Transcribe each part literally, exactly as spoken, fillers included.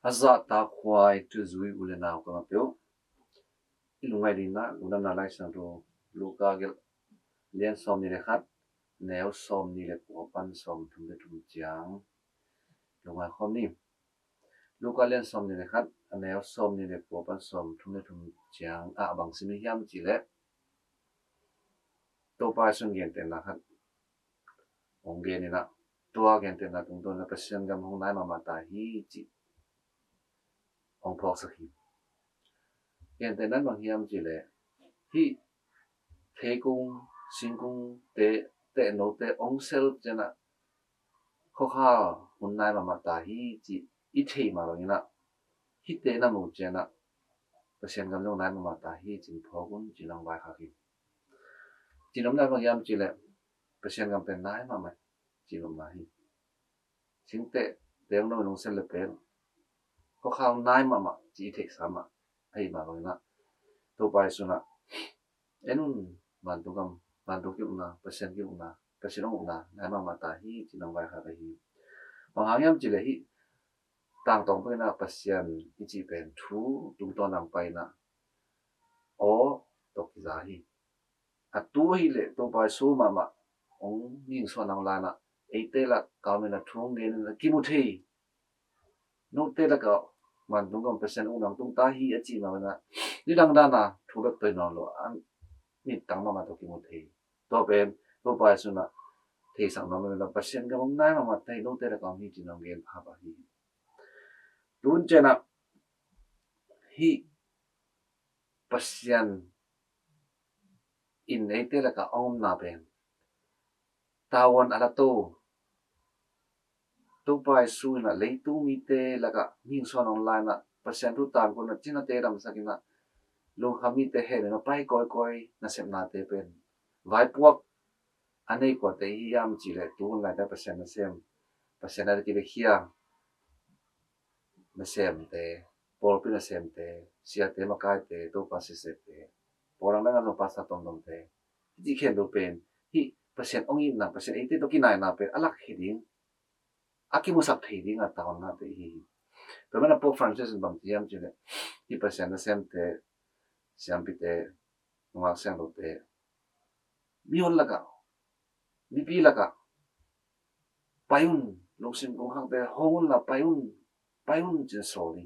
A zahtakhuai thuzui u le nau ka ngah peuh, i lungngaih dingin ah Lungdamna Laisiangtho Luka gelh, lian sawmnih le khat, neu sawmnih le kua pan sawmthum le thum ciang lungngai khawm ni. Luka lian sawmnih le khat, a neu sawmnih le kua pan sawmthum le thum ciang ah bang sim i hiam cih leh, Topa Jesu'n gentehna khat hong gen in ah, tua gentehna tungtawn in ah Pasian gam hong nai mahmah ta hi cih hong phawksak hi. Gentehna in bang hiam cih leh, hih theikung, singkungte, tehnote hong sel ciang ah khuakhal hun nai mahmah ta hi cih i theih mah bangin ah, hihte na muh ciang ah Pasian gam zong nai mahmah ta hi ci-in phawk un ci-in hong vaikhak hi. Cih nopna bang hiam cih leh, Pasian gam pen nai mahmah cih nopna hi. Singteh, teng dong in hong sel le pen khuakhal nai mahmah cih i theihsa mah ahih mah bangin ah, Topa Jesu'n ah, en un, vantung gam, vantung ki-ukna, Pasian ki-ukna, Pasian hong ukna nai mahmah ta hi ci-in hong vaikhak ahi hi. Bang hang hiam cih leh, hih tangtawng panin ah Pasian i cih pen thu tungtawn a hong pai in ah, aw tawh kiza hi. A tu ahih leh Topa Jesu mahmah hong mihing suahna hong la in ah, eite lak ah om in ah thu hong gen in ah kimu thei, note lak ah vantung gam, Pasian ukna hong tung ta hi a cih mah bangin ah, nidang dan a thu bek tawh hi nawn lo, a mittang mahmah tawh kimu thei. Tua pen Topa Jesu'n ah theisak nuam in ah, Pasian gam hong nai mahmah ta hi, note lak ah om hi ci-in hong gen pha pah hi. Tun ciang ah hih Pasian in eite lak ah a omna pen tavuan a la to, Topa Jesu in ah leitung mite lak ah mihing suahna hong la in ah, Pasian thu tangko in ah cinate damsak in ah, lungkham mite hehna in ah pai kawikawi nasepnate pen vaipuak a nei kuate hi hiam cih leh, tu hun laitakin Pasian nasem, Pasian a kilekhia nasemte, pawlpi nasemte, siate makaite, Topa siasate, pawl dangdang a zong pastor tomtomte, hih khempeuh pen hih Pasian hong itna, Pasian eite tawh kinaina pen a lakkhia ding, a kimusak thei ding a tavuannate hi hi. Tua manin ah Pope Francis in bang ci hiam cih leh, hih Pasian nasemte, siampite, nungak siangthote, mihon lak ah, mipi lak ah pai un, lungsim kongkhakte hong unla pai un, pai un ci-in sawl hi.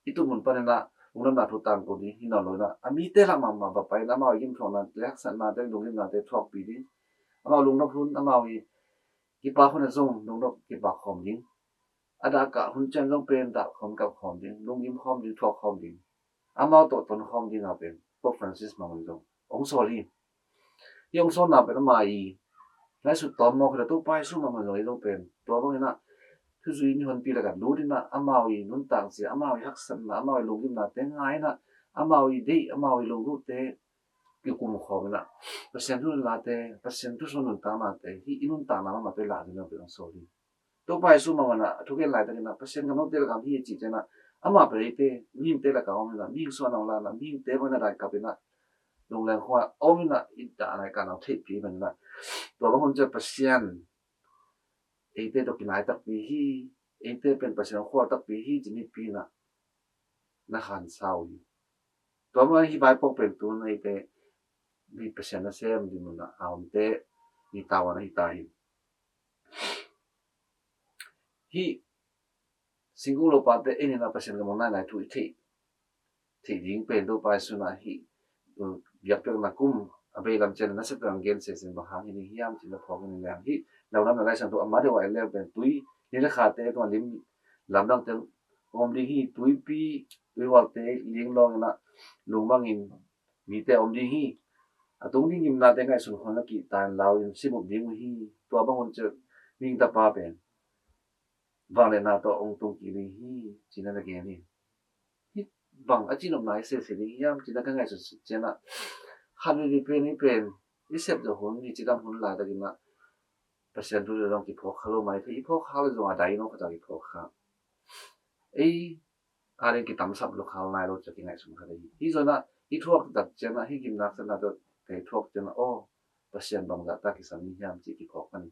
I tun mun panin ah lungdamna thu tangko ding hi nawn lo in ah, a mite lak mahmah va pai in ah, amau i gimthuaknate, haksatnate, lunggimnate thuakpih ding, amau lungnop hun, amau i kipak hun ah zong lungnop kipak khawm ding, a dak ah hun ciang zong pen dak khawm, kap khawm ding, lunggim khawm ding, thuak khawm ding, amau tawh ton khawm ding a pen Pope Francis mah in zong hong sawl hi. Hih hong sawlna pen ama i ngaihsut tawm mawk hi lo, Topa Jesu mah in zong, ei zong pen tua bangin ah thuzui mihonpi lak ah lut in ah, amau i nuntakzia, amau i haksatna, amau i lunggimnate ngai in ah, amau i deih, amau i lunggulhte kikum khawm in ah, Pasian thu late, Pasian thusuah nuntaknate, hih i nuntakna mahmah tawh i lah ding a pen hong sawl hi. Topa Jesu mah in ah a thugen laitakin ah, Pasian gam note lak ah om hi cih ciang ah, amah pen eite mihingte lak ah om in ah, mihing suahna hong la in ah, mihingte bang in ah dai kap in ah, lungleng khawng ah om in ah, i dahna i kahna hong theihpih ahih manin ah, tua bang hun ciang Pasian eite tawh kinai takpi hi, eite pen Pasian hong khual takpi hi ci-in mipi in ah na khansa uh hi. Tua manin hih vaipuak pen tu-in eite mi Pasian nasem ding mun ah a omte mi tavuan ahi ta hi. Hih singkung lopate en in ah Pasian gam hong nainai thu i theih, theih ding pen Topa Jesu'n ah hih, uh, biakpiakna kum a veilam ciang ah nasep tawh hong gen sese bang hang hi ding hiam cih na phawk in leng, hih Lungdamna Laisiangtho a Mate Huai leng pen tui, lim le khate tungah lim lamdangte om ding hi, tuipi, tuihualte ling lawng in ah lungmangin mite om ding hi. A tung ding gimnate ngaihsun khawng na kihta in lau in sibup ding uh hi. Tua bang hun ciang mihing tapa pen vangliatna tawh hong tung kik ding hi ci-in na gen hi. Hih bang a cihnopna i sese ding hiam ci-in ka ngaihsut ciang ah, khat veivei pen, hih pen i sep zawh hun, hih cidam hun laitakin ah Pasian thu le zong kiphawk kha lo mai thei, i phawk kha le zong a dai no khat ah kiphawk kha. Ei a ding kitamsap lo khal nai lo ci-a kingaihsun kha thei hi. Hih zong ah i thuak tak ciang ah, hih gimna haksatna tawh i thuak ciang ah, aw, Pasian bangzah tak kisam i hiam ci-a kiphawk kha ni.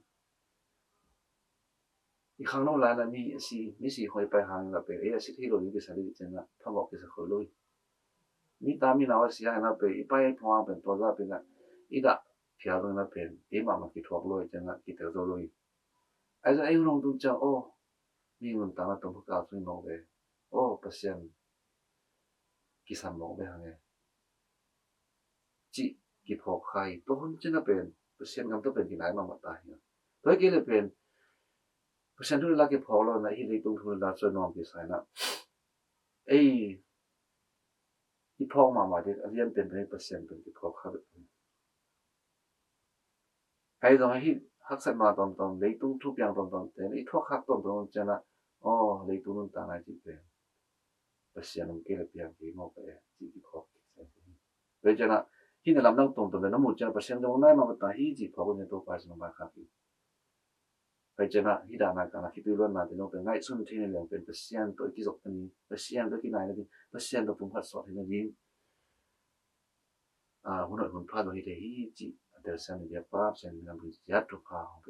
i khangno lai-in ah mi a si, mi si khong i pai hangin ah pen ei a si thei lo ding kisa ding ciangin ah phamawh kisa khol lo hi. Mi ta mi nau a si hangin ah pen i pai phawng hang pen tua zah pen ah i dah phial dongin ah pen ei mahmah kithuak lo hi ciangin ah kitel zo lo hi. Ahi zongin ei hun hong tung ciang aw, mi nuntakna tawm kha kal sung in mawk ve, aw Pasian kisam mawk ve hang e cih kiphawk kha hi. Tua hun ciangin ah pen Pasian gam tawh pen kinai mahmah ta hi. Tua hi kei le pen Pasian thu le la kiphawk lo in ah hih leitung thu le la cuan nuam kisa in ah ei i phawk mahmah ding a lian pen pen Pasian pen kiphawk kha bek hi. Ahi zongin hih haksatna tuamtuam, leitung thupiang tuamtuam te i thuak khak tuamtuam ciangin ah aw leitung nuntakna cih pen Pasian om kei le piang kei mawk e cih kiphawk kisa hi. Tua hi ciangin ah hih na lamdang tuamtuam le na muh ciangin Pasian zong nai mahmah ta hi cih phawk un, hi Topa Jesu nong maikhak hi. Pai ciangin ah hih dan a kan a khitui luanna te zong pen ngaihsun theihna liang pen Pasian tawh i kizop nading, Pasian tawh i kinai nading, Pasian tawh pumkhat sawh theih nading, ah, hun hoih hun pha zong hi thei hi cih a telsiam ni. Biakpa Pasian min a bun ciat thupha hong